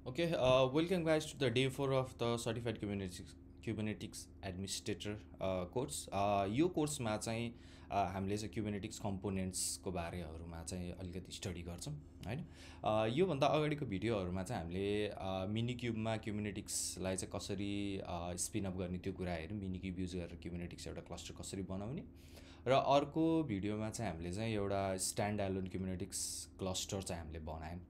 Okay, welcome guys to the day 4 of the Certified Kubernetes Administrator course. यो कोर्समा चाहिँ हामीले चाहिँ क्युबरनेटिक्स कम्पोनेन्ट्सको बारेहरूमा चाहिँ अलिकति स्टडी गर्छौँ हैन। योभन्दा अगाडिको भिडियोहरूमा चाहिँ हामीले मिनी क्युबमा क्युबरनेटिक्सलाई चाहिँ कसरी स्पिन अप गर्ने त्यो कुरा हेऱ्यौँ। मिनी क्युब युज गरेर क्युबरनेटिक्स एउटा क्लस्टर कसरी बनाउने र अर्को भिडियोमा चाहिँ हामीले चाहिँ एउटा स्ट्यान्ड एलोन क्युबरनेटिक्स क्लस्टर चाहिँ हामीले बनायौँ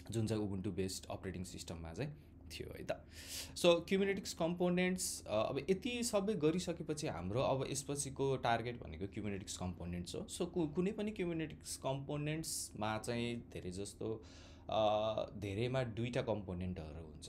जुन चाहिँ उबुन्टु बेस्ड अपरेटिङ सिस्टममा चाहिँ थियो है त। सो क्युबरनेटिक्स कम्पोनेन्ट्स अब यति सबै गरिसकेपछि हाम्रो अब यसपछिको टार्गेट भनेको क्युबरनेटिक्स कम्पोनेन्ट्स हो। सो कुनै पनि क्युबरनेटिक्स कम्पोनेन्ट्समा चाहिँ धेरै जस्तो धेरैमा दुईवटा कम्पोनेन्टहरू हुन्छ,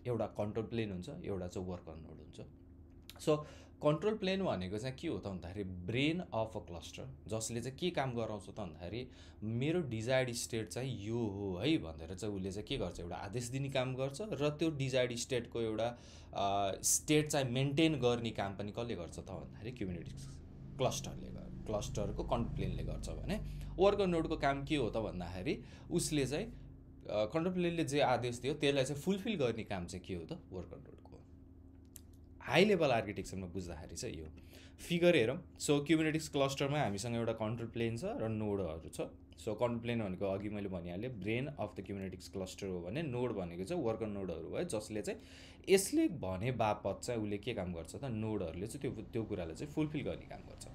एउटा कन्ट्रोल प्लेन हुन्छ, एउटा चाहिँ वर्कर नोड हुन्छ। सो कन्ट्रोल प्लेन भनेको चाहिँ के हो त भन्दाखेरि ब्रेन अफ अ क्लस्टर, जसले चाहिँ के काम गराउँछ त भन्दाखेरि मेरो डिजायर्ड स्टेट चाहिँ यो हो है भनेर चाहिँ उसले चाहिँ के गर्छ, एउटा आदेश दिने काम गर्छ र त्यो डिजायर्ड स्टेटको एउटा स्टेट चाहिँ मेन्टेन गर्ने काम पनि कसले गर्छ त भन्दाखेरि क्युबरनेटिक्स क्लस्टरको कन्ट्रोल प्लेनले गर्छ भने वर्कर नोडको काम के हो त भन्दाखेरि उसले चाहिँ कन्ट्रोल प्लेनले जे आदेश दियो त्यसलाई चाहिँ फुलफिल गर्ने काम चाहिँ के हो त वर्कर नोडको। हाई लेभल आर्किटेक्चरमा बुझ्दाखेरि चाहिँ यो फिगर हेरौँ। सो क्युबरनेटिक्स क्लस्टरमा हामीसँग एउटा कन्ट्रोल प्लेन छ र नोडहरू छ। सो कन्ट्रोल प्लेन भनेको अघि मैले भनिहालेँ brain of the Kubernetes cluster हो भने नोड भनेको चाहिँ वर्कर नोडहरू भयो, जसले चाहिँ यसले भने बापत चाहिँ उसले के काम गर्छ त नोडहरूले चाहिँ त्यो कुरालाई चाहिँ फुलफिल गर्ने काम गर्छ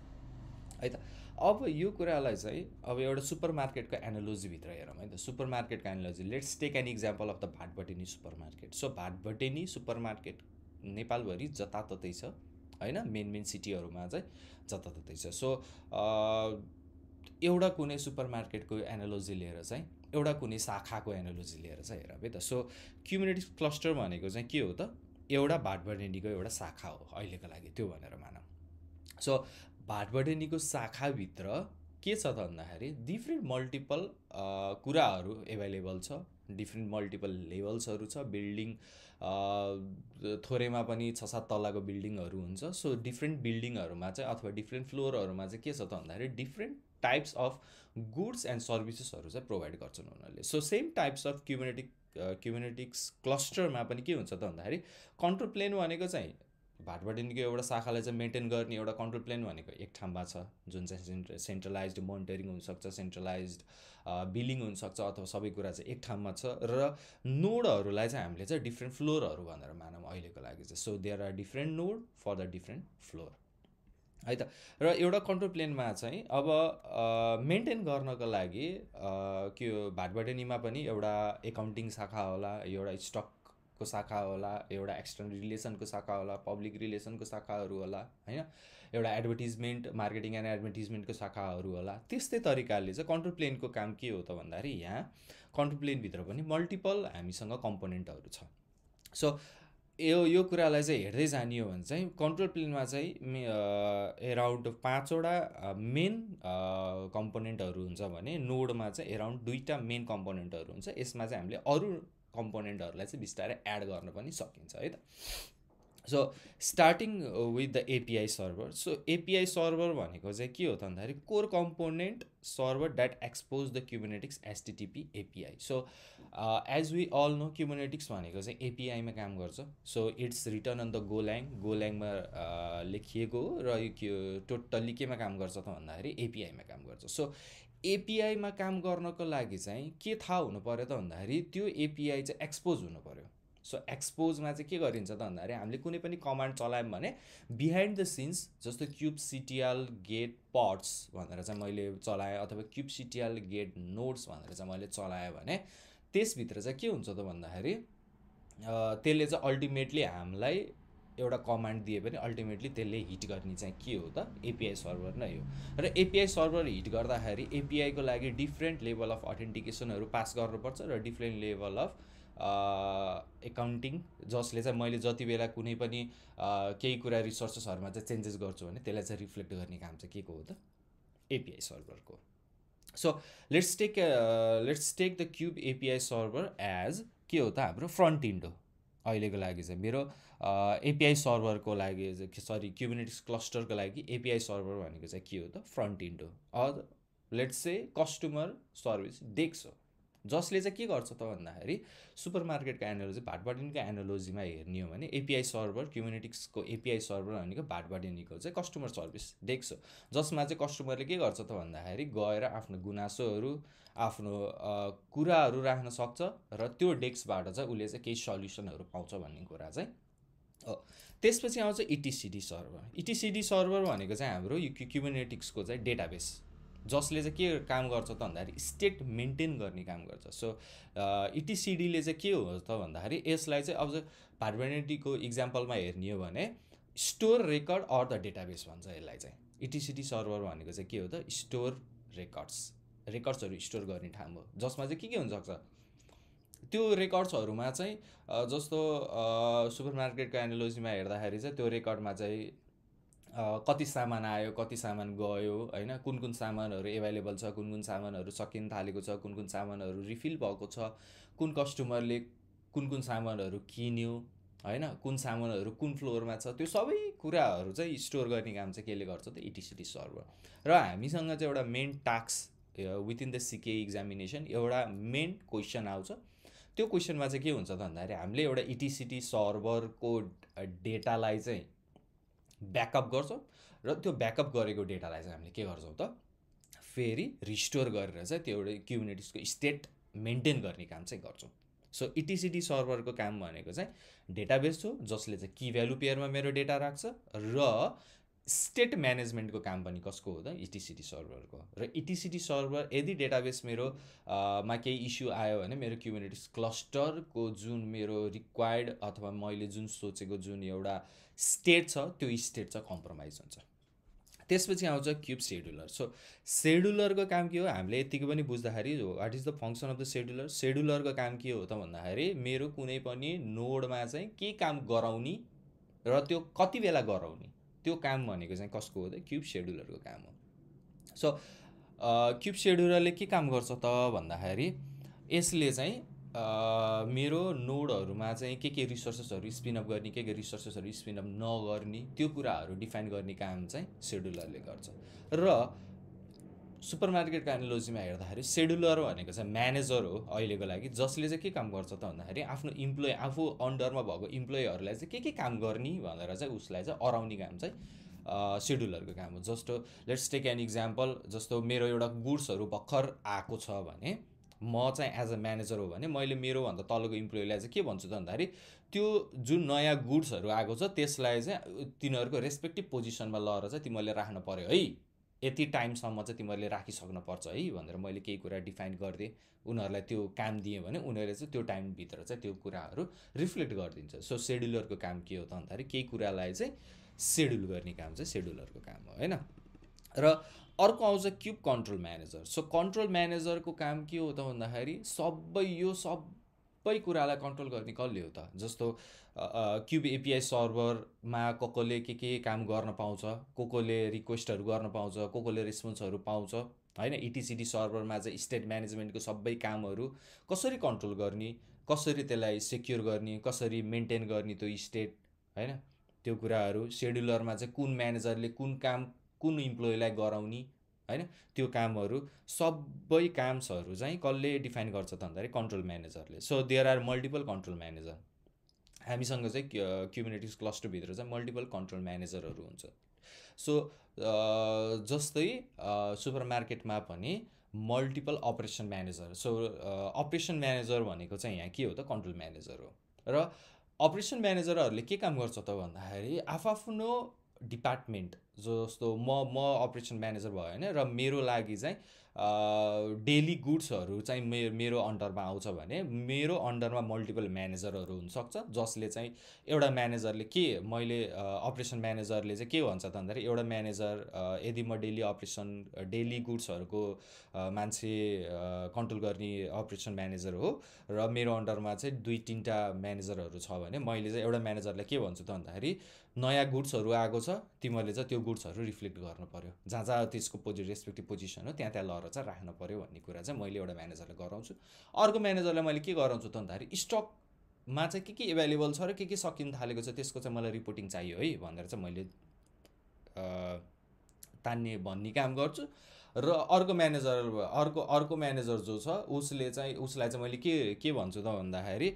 है त। अब यो कुरालाई चाहिँ अब एउटा सुपर मार्केटको एनालोजीभित्र हेरौँ है त। Super market analogy, let's take an example of the Bhatbhateni super market. So Bhatbhateni super market नेपालभरि जताततै छ होइन, मेन सिटीहरूमा चाहिँ जताततै छ। सो एउटा कुनै सुपर मार्केटको एनालोजी लिएर चाहिँ एउटा कुनै शाखाको एनालोजी लिएर चाहिँ हेरौँ है त। सो क्युबरनेटिक्स क्लस्टर भनेको चाहिँ के हो त, एउटा भाटभटेनीको एउटा शाखा हो अहिलेको लागि, त्यो भनेर मानौँ। सो भाटभटेनीको शाखाभित्र के छ त भन्दाखेरि डिफ्रेन्ट मल्टिपल कुराहरू एभाइलेबल छ, डिफ्रेन्ट मल्टिपल लेभल्सहरू छ, बिल्डिङ थोरैमा पनि 6-7 तलाको बिल्डिङहरू हुन्छ। सो डिफ्रेन्ट बिल्डिङहरूमा चाहिँ अथवा डिफ्रेन्ट फ्लोरहरूमा चाहिँ के छ त भन्दाखेरि different types of goods and सर्भिसेसहरू चाहिँ प्रोभाइड गर्छन् उनीहरूले। So same types of Kubernetes क्लस्टरमा पनि के हुन्छ त भन्दाखेरि कन्ट्रोल प्लेन भनेको चाहिँ भाटभटेनीको एउटा शाखालाई चाहिँ मेन्टेन गर्ने एउटा कन्ट्रोल प्लेन भनेको एक ठाउँमा छ, जुन चाहिँ सेन्ट्रलाइज्ड मोनिटरिङ हुनसक्छ, सेन्ट्रलाइज्ड बिलिङ हुनसक्छ, अथवा सबै कुरा चाहिँ एक ठाउँमा छ। र नोडहरूलाई चाहिँ हामीले चाहिँ डिफ्रेन्ट फ्लोरहरू भनेर मानौँ अहिलेको लागि चाहिँ। So there are different node for the different floor है त। र एउटा कन्ट्रोल प्लेनमा चाहिँ अब मेन्टेन गर्नको लागि के भाटभटेनीमा पनि एउटा एकाउन्टिङ शाखा होला, एउटा स्टकको शाखा होला, एउटा एक्सटर्नल रिलेसनको शाखा होला, पब्लिक रिलेसनको शाखाहरू होला होइन, एउटा एडभर्टिजमेन्ट मार्केटिङ एन्ड एडभर्टिजमेन्टको शाखाहरू होला। त्यस्तै तरिकाले चाहिँ कन्ट्रोल प्लेनको काम के हो त भन्दाखेरि यहाँ कन्ट्रोल प्लेनभित्र पनि मल्टिपल हामीसँग कम्पोनेन्टहरू छ। सो यो कुरालाई चाहिँ हेर्दै जानियो भने चाहिँ कन्ट्रोल प्लेनमा चाहिँ एराउन्ड 5वटा मेन कम्पोनेन्टहरू हुन्छ भने नोडमा चाहिँ एराउन्ड 2टा मेन कम्पोनेन्टहरू हुन्छ। यसमा चाहिँ हामीले अरू कम्पोनेन्टहरूलाई चाहिँ बिस्तारै एड गर्न पनि सकिन्छ है त। So starting with the API server. So API server भनेको चाहिँ के हो त भन्दाखेरि core component server that expose the Kubernetes HTTP API. So as we all know Kubernetes भनेको चाहिँ एपिआईमा काम गर्छ। So it's written on the गोल्याङमा लेखिएको हो र यो टोटल्ली केमा काम गर्छ त भन्दाखेरि एपिआईमा काम गर्छ। सो एपिआईमा काम गर्नको लागि चाहिँ के थाहा हुनु पऱ्यो त भन्दाखेरि त्यो एपिआई चाहिँ एक्सपोज हुनु पऱ्यो। सो एक्सपोजमा चाहिँ के गरिन्छ त भन्दाखेरि हामीले कुनै पनि कमान्ड चलायौँ भने बिहाइन्ड द सिन्स, जस्तो क्युबसिटिएल गेट पट्स भनेर चाहिँ मैले चलाएँ अथवा क्युबसिटिएल गेट नोड्स भनेर चाहिँ मैले चलाएँ भने त्यसभित्र चाहिँ के हुन्छ त भन्दाखेरि त्यसले चाहिँ अल्टिमेटली हामीलाई एउटा कमान्ड दिए पनि अल्टिमेटली त्यसले हिट गर्ने चाहिँ के हो त एपिआई सर्भर नै हो। र एपिआई सर्भर हिट गर्दाखेरि एपिआईको लागि डिफ्रेन्ट लेभल अफ अथेन्टिकेसनहरू पास गर्नुपर्छ र डिफ्रेन्ट लेभल अफ एकाउन्टिङ, जसले चाहिँ मैले जति बेला कुनै पनि केही कुरा रिसोर्सेसहरूमा चाहिँ चेन्जेस गर्छु भने त्यसलाई चाहिँ रिफ्लेक्ट गर्ने काम चाहिँ के को हो त एपिआई सर्भरको। So let's take the kube API server as के हो त हाम्रो फ्रन्ट इन्ड हो अहिलेको लागि चाहिँ। मेरो एपिआई सर्भरको लागि क्युबरनेटिक्स क्लस्टरको लागि एपिआई सर्भर भनेको चाहिँ के हो त फ्रन्ट इन्ड हो, or let's say customer service desk हो जसले चाहिँ के गर्छ त भन्दाखेरि सुपरमार्केटको एनालोजी भाटबाडिनीको एनालोजीमा हेर्ने हो भने एपिआई सर्भर क्युबरनेटिक्सको एपिआई सर्भर भनेको भाटबाडिनीको चाहिँ कस्टमर सर्भिस डेस्क हो, जसमा चाहिँ कस्टमरले के गर्छ त भन्दाखेरि गएर आफ्नो गुनासोहरू आफ्नो कुराहरू राख्न सक्छ र त्यो डेस्कबाट चाहिँ उसले चाहिँ केही सल्युसनहरू पाउँछ भन्ने कुरा चाहिँ हो। त्यसपछि आउँछ इटिसिडी सर्भर। इटिसिडी सर्भर भनेको चाहिँ हाम्रो यो क्युबरनेटिक्सको चाहिँ डेटाबेस, जसले चाहिँ के काम गर्छ त भन्दाखेरि स्टेट मेन्टेन गर्ने काम गर्छ। सो इटिसिडीले चाहिँ के हो त भन्दाखेरि यसलाई चाहिँ अब भाटबाडिनीको इक्जाम्पलमा हेर्ने हो भने store record or the database भन्छ यसलाई चाहिँ। इटिसिडी सर्भर भनेको चाहिँ के हो त, स्टोर रेकर्ड्सहरू स्टोर गर्ने ठाउँ हो, जसमा चाहिँ के हुनसक्छ त्यो रेकर्ड्सहरूमा चाहिँ जस्तो सुपरमार्केटको एनालोजीमा हेर्दाखेरि चाहिँ त्यो रेकर्डमा चाहिँ कति सामान आयो कति सामान गयो होइन, कुन सामानहरू एभाइलेबल छ, कुन सामानहरू सकिन थालेको छ, कुन सामानहरू रिफिल भएको छ, कुन कस्टमरले कुन सामानहरू किन्यो होइन, कुन सामानहरू कुन फ्लोरमा छ, त्यो सबै कुराहरू चाहिँ स्टोर गर्ने काम चाहिँ केले गर्छ त इटिसिडी सर्भर। र हामीसँग चाहिँ एउटा मेन टास्क विथिन द सिके एक्जामिनेसन एउटा मेन क्वेसन आउँछ। त्यो क्वेसनमा चाहिँ के हुन्छ त भन्दाखेरि हामीले एउटा इटिसिडी सर्भरको डेटालाई चाहिँ ब्याकअप गर्छौँ र त्यो ब्याकअप गरेको डेटालाई चाहिँ हामीले के गर्छौँ त फेरि रिस्टोर गरेर चाहिँ त्यो एउटा क्युबरनेटिक्सको स्टेट मेन्टेन गर्ने काम चाहिँ गर्छौँ। सो इटिसिडी सर्भरको काम भनेको चाहिँ डेटाबेस हो जसले चाहिँ की भ्यालु पेयरमा मेरो डेटा राख्छ, र स्टेट म्यानेजमेन्टको काम पनि कसको हो त इटिसिडी सर्भरको। र इटिसिडी सर्भर यदि डेटाबेस मेरो मा केही इस्यु आयो भने मेरो क्युबरनेटिक्स क्लस्टरको जुन मेरो रिक्वायर्ड अथवा मैले जुन सोचेको जुन एउटा स्टेट छ त्यो स्टेट चाहिँ कम्प्रोमाइज हुन्छ। त्यसपछि आउँछ क्युब सेड्युलर। सो सेड्युलरको काम के हो, हामीले यतिको पनि बुझ्दाखेरि what is the function of the scheduler. सेड्युलरको काम के हो त भन्दाखेरि मेरो कुनै पनि नोडमा चाहिँ के काम गराउने र त्यो कति बेला गराउने त्यो काम भनेको चाहिँ कसको हो त क्युब सेड्युलरको काम हो। सो क्युब सेड्युलरले के काम गर्छ त भन्दाखेरि यसले चाहिँ मेरो नोडहरूमा चाहिँ के रिसोर्सेसहरू स्पिनअप गर्ने के रिसोर्सेसहरू स्पिनअप नगर्ने त्यो कुराहरू डिफाइन गर्ने काम चाहिँ सेड्युलरले गर्छ। र सुपरमार्केटको एनालोजीमा हेर्दाखेरि सेड्युलर भनेको चाहिँ म्यानेजर हो अहिलेको लागि, जसले चाहिँ के काम गर्छ त भन्दाखेरि आफ्नो इम्प्लोइ आफू अन्डरमा भएको इम्प्लोइहरूलाई चाहिँ के काम गर्ने भनेर चाहिँ उसलाई चाहिँ अराउने काम चाहिँ सेड्युलरको काम हो। जस्तो लेट्स टेक एन इक्जाम्पल, जस्तो मेरो एउटा गुड्सहरू भर्खर आएको छ भने म चाहिँ एज अ म्यानेजर हो भने मैले मेरोभन्दा तलको इम्प्लोइलाई चाहिँ के भन्छु त भन्दाखेरि त्यो जुन नयाँ गुड्सहरू आएको छ त्यसलाई चाहिँ तिनीहरूको रेस्पेक्टिभ पोजिसनमा लगेर चाहिँ तिमीहरूले राख्न पर्यो है, यति टाइमसम्म चाहिँ तिमीहरूले राखिसक्नुपर्छ है भनेर मैले केही कुरा डिफाइन गरिदिएँ, उनीहरूलाई त्यो काम दिएँ भने उनीहरूले चाहिँ त्यो टाइमभित्र चाहिँ त्यो कुराहरू रिफ्लेक्ट गरिदिन्छ। सो सेड्युलरको काम के हो त भन्दाखेरि केही कुरालाई चाहिँ सेड्युल गर्ने काम चाहिँ सेड्युलरको काम हो होइन। र अर्को आउँछ kube control manager. So control म्यानेजरको काम के हो त भन्दाखेरि सबै कुरालाई कन्ट्रोल गर्ने कसले हो त, जस्तो क्युब एपिआई सर्भरमा कसले के काम गर्न पाउँछ, कसले रिक्वेस्टहरू गर्न पाउँछ, कसले रेस्पोन्सहरू पाउँछ होइन। इटिसिडी सर्भरमा चाहिँ स्टेट म्यानेजमेन्टको सबै कामहरू कसरी कन्ट्रोल गर्ने, कसरी त्यसलाई सेक्योर गर्ने, कसरी मेन्टेन गर्ने त्यो स्टेट होइन, त्यो कुराहरू सेड्युलरमा चाहिँ कुन म्यानेजरले कुन काम कुन इम्प्लोइलाई गराउने होइन, त्यो कामहरू सबै कामहरू चाहिँ कसले डिफाइन गर्छ त भन्दाखेरि कन्ट्रोल म्यानेजरले। So there are multiple control manager, हामीसँग चाहिँ क्युबरनेटिक्स क्लस्टरभित्र चाहिँ मल्टिपल कन्ट्रोल म्यानेजरहरू हुन्छ। सो जस्तै सुपरमार्केटमा पनि multiple operation manager. So operation manager भनेको चाहिँ यहाँ के हो त कन्ट्रोल म्यानेजर हो। र अपरेसन म्यानेजरहरूले के काम गर्छ त भन्दाखेरि आफ्नो डिपार्टमेन्ट, जस्तो म अपरेसन म्यानेजर भयो होइन र मेरो लागि चाहिँ डेली गुड्सहरू चाहिँ मेरो अन्डरमा आउँछ भने मेरो अन्डरमा मल्टिपल म्यानेजरहरू हुनसक्छ, जसले चाहिँ एउटा म्यानेजरले के मैले अपरेसन म्यानेजरले चाहिँ के भन्छ त भन्दाखेरि एउटा म्यानेजर यदि म डेली गुड्सहरूको मान्छे कन्ट्रोल गर्ने अपरेसन म्यानेजर हो र मेरो अन्डरमा चाहिँ 2-3टा म्यानेजरहरू छ भने मैले चाहिँ एउटा म्यानेजरलाई के भन्छु त भन्दाखेरि नयाँ गुड्सहरू आएको छ तिमीहरूले चाहिँ त्यो गुड्सहरू रिफ्लेक्ट गर्नु पर्यो, जहाँ त्यसको रेस्पेक्टिभ पोजिसन हो त्यहाँ लगेर चाहिँ राख्नु पर्यो भन्ने कुरा चाहिँ मैले एउटा म्यानेजरलाई गराउँछु। अर्को म्यानेजरलाई मैले के गराउँछु त भन्दाखेरि स्टकमा चाहिँ के एभाइलेबल छ र के सकिन थालेको छ त्यसको चाहिँ मलाई रिपोर्टिङ चाहियो है भनेर चाहिँ मैले भन्ने काम गर्छु। र अर्को म्यानेजर जो छ उसलाई चाहिँ मैले के भन्छु त भन्दाखेरि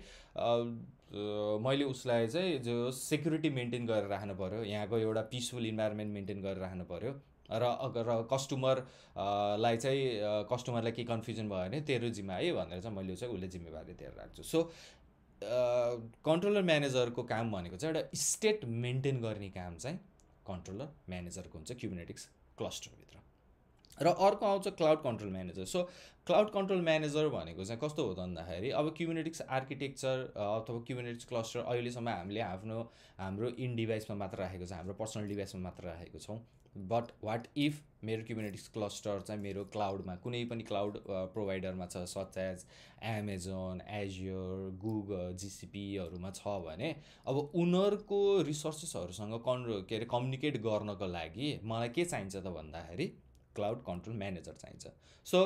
मैले उसलाई चाहिँ जो सेक्युरिटी मेन्टेन गरेर राख्नु पऱ्यो, यहाँको एउटा पिसफुल इन्भाइरोमेन्ट मेन्टेन गरेर राख्नु पऱ्यो, र अगर कस्टमरलाई चाहिँ कस्टमरलाई केही कन्फ्युजन भयो भने तेरो जिम्मा है भनेर चाहिँ मैले चाहिँ उसले जिम्मेवारी दिएर राख्छु। सो कन्ट्रोलर म्यानेजरको काम भनेको चाहिँ एउटा स्टेट मेन्टेन गर्ने काम चाहिँ कन्ट्रोलर म्यानेजरको हुन्छ क्युबरनेटिक्स क्लस्टरभित्र। र अर्को आउँछ cloud control manager. So cloud control manager भनेको चाहिँ कस्तो हो त भन्दाखेरि अब क्युबरनेटिक्स आर्किटेक्चर अथवा क्युबरनेटिक्स क्लस्टर अहिलेसम्म हामीले हाम्रो इन डिभाइसमा मात्र राखेको छ, हाम्रो पर्सनल डिभाइसमा मात्र राखेको छौँ। बट वाट इफ मेरो क्युबरनेटिक्स क्लस्टर चाहिँ मेरो क्लाउडमा कुनै पनि क्लाउड प्रोभाइडरमा छ, such as Amazon, Azure, Google, जिसिपीहरूमा छ भने अब उनीहरूको रिसोर्सेसहरूसँग कम्युनिकेट गर्नको लागि मलाई के चाहिन्छ त भन्दाखेरि क्लाउड कन्ट्रोल म्यानेजर चाहिन्छ। सो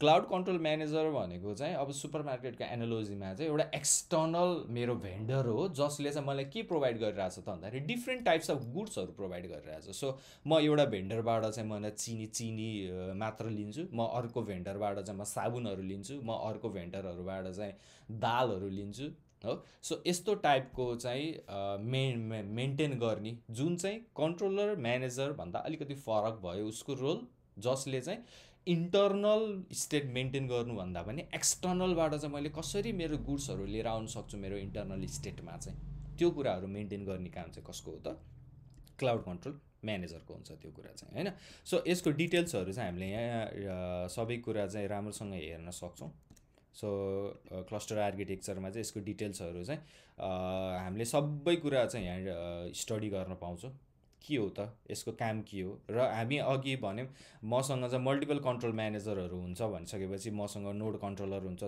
क्लाउड कन्ट्रोल म्यानेजर भनेको चाहिँ अब सुपरमार्केटको एनालोजीमा चाहिँ एउटा एक्सटर्नल मेरो भेन्डर हो जसले चाहिँ मलाई के प्रोभाइड गरिरहेछ त भन्दाखेरि डिफ्रेन्ट टाइप्स अफ गुड्सहरू प्रोभाइड गरिरहेछ। सो म एउटा भेन्डरबाट चाहिँ मलाई चिनी मात्र लिन्छु, म अर्को भेन्डरबाट चाहिँ म साबुनहरू लिन्छु, म अर्को भेन्डरहरूबाट चाहिँ दालहरू लिन्छु हो। सो यस्तो टाइपको चाहिँ मेन्टेन गर्ने जुन चाहिँ कन्ट्रोलर म्यानेजर भन्दा अलिकति फरक भयो उसको रोल, जसले चाहिँ इन्टर्नल स्टेट मेन्टेन गर्नुभन्दा पनि एक्सटर्नलबाट चाहिँ मैले कसरी मेरो गुड्सहरू लिएर आउन सक्छु मेरो इन्टर्नल स्टेटमा चाहिँ त्यो कुराहरू मेन्टेन गर्ने काम चाहिँ कसको हो त क्लाउड कन्ट्रोल म्यानेजरको हुन्छ त्यो कुरा चाहिँ होइन। सो यसको डिटेल्सहरू चाहिँ हामीले यहाँ सबै कुरा चाहिँ राम्रोसँग हेर्न सक्छौँ। सो क्लस्टर आर्किटेक्चरमा चाहिँ यसको डिटेल्सहरू चाहिँ हामीले सबै कुरा चाहिँ यहाँ स्टडी गर्न पाउँछौँ। के हो त यसको काम के हो, र हामी अघि भन्यौँ मसँग चाहिँ मल्टिपल कन्ट्रोल म्यानेजरहरू हुन्छ भनिसकेपछि मसँग नोड कन्ट्रोलर हुन्छ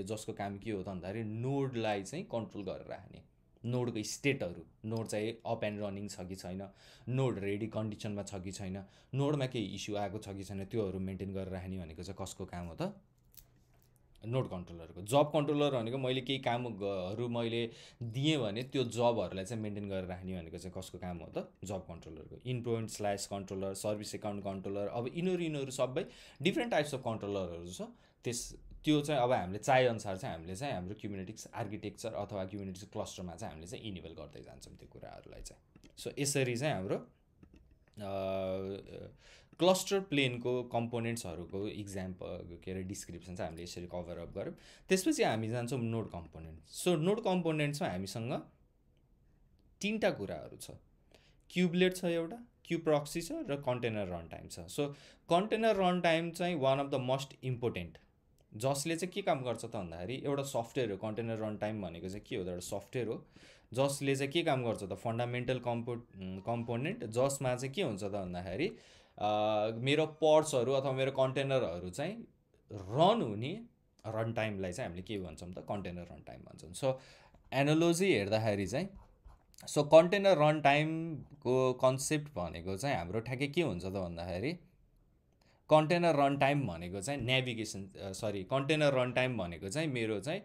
जसको काम के हो त भन्दाखेरि नोडलाई चाहिँ कन्ट्रोल गरेर राख्ने, नोडको स्टेटहरू, नोड चाहिँ अप एन्ड रनिङ छ कि छैन, नोड रेडी कन्डिसनमा छ कि छैन, नोडमा केही इस्यु आएको छ कि छैन, त्योहरू मेन्टेन गरेर राख्ने भनेको चाहिँ कसको काम हो त नोड कन्ट्रोलरको। जब कन्ट्रोलर भनेको मैले केही कामहरू मैले दिएँ भने त्यो जबहरूलाई चाहिँ मेन्टेन गरेर राख्ने भनेको चाहिँ कसको काम हो त जब कन्ट्रोलरको। Endpoint slash controller, service account controller, अब यिनीहरू सबै डिफ्रेन्ट टाइप्स अफ कन्ट्रोलरहरू छ। त्यो चाहिँ अब हामीले चाहेअनुसार चाहिँ हामीले चाहिँ हाम्रो क्युबरनेटिक्स आर्किटेक्चर अथवा क्युबरनेटिक्स क्लस्टरमा चाहिँ हामीले चाहिँ इनेबल गर्दै जान्छौँ त्यो कुराहरूलाई चाहिँ। सो यसरी चाहिँ हाम्रो क्लस्टर प्लेनको कम्पोनेन्ट्सहरूको इक्जाम्पल के अरे डिस्क्रिप्सन चाहिँ हामीले यसरी कभर अप गऱ्यौँ। त्यसपछि हामी जान्छौँ नोड कम्पोनेन्ट। सो नोड कम्पोनेन्ट्समा हामीसँग तिनवटा कुराहरू छ, क्युबलेट छ एउटा, क्यु प्रक्सी छ र कन्टेनर रन टाइम छ। सो कन्टेनर रन टाइम चाहिँ one of the most important, जसले चाहिँ के काम गर्छ त भन्दाखेरि एउटा सफ्टवेयर हो। कन्टेनर रन टाइम भनेको चाहिँ के हो त एउटा सफ्टवेयर हो जसले चाहिँ के काम गर्छ त फन्डामेन्टल कम्पोनेन्ट, जसमा चाहिँ के हुन्छ त भन्दाखेरि मेरो पर्ट्सहरू अथवा मेरो कन्टेनरहरू चाहिँ रन हुने रन टाइमलाई चाहिँ हामीले के भन्छौँ त कन्टेनर रन टाइम भन्छौँ। सो एनालोजी हेर्दाखेरि चाहिँ सो कन्टेनर रन टाइमको कन्सेप्ट भनेको चाहिँ हाम्रो ठ्याक्कै के हुन्छ त भन्दाखेरि कन्टेनर रन टाइम भनेको चाहिँ कन्टेनर रन टाइम भनेको चाहिँ मेरो चाहिँ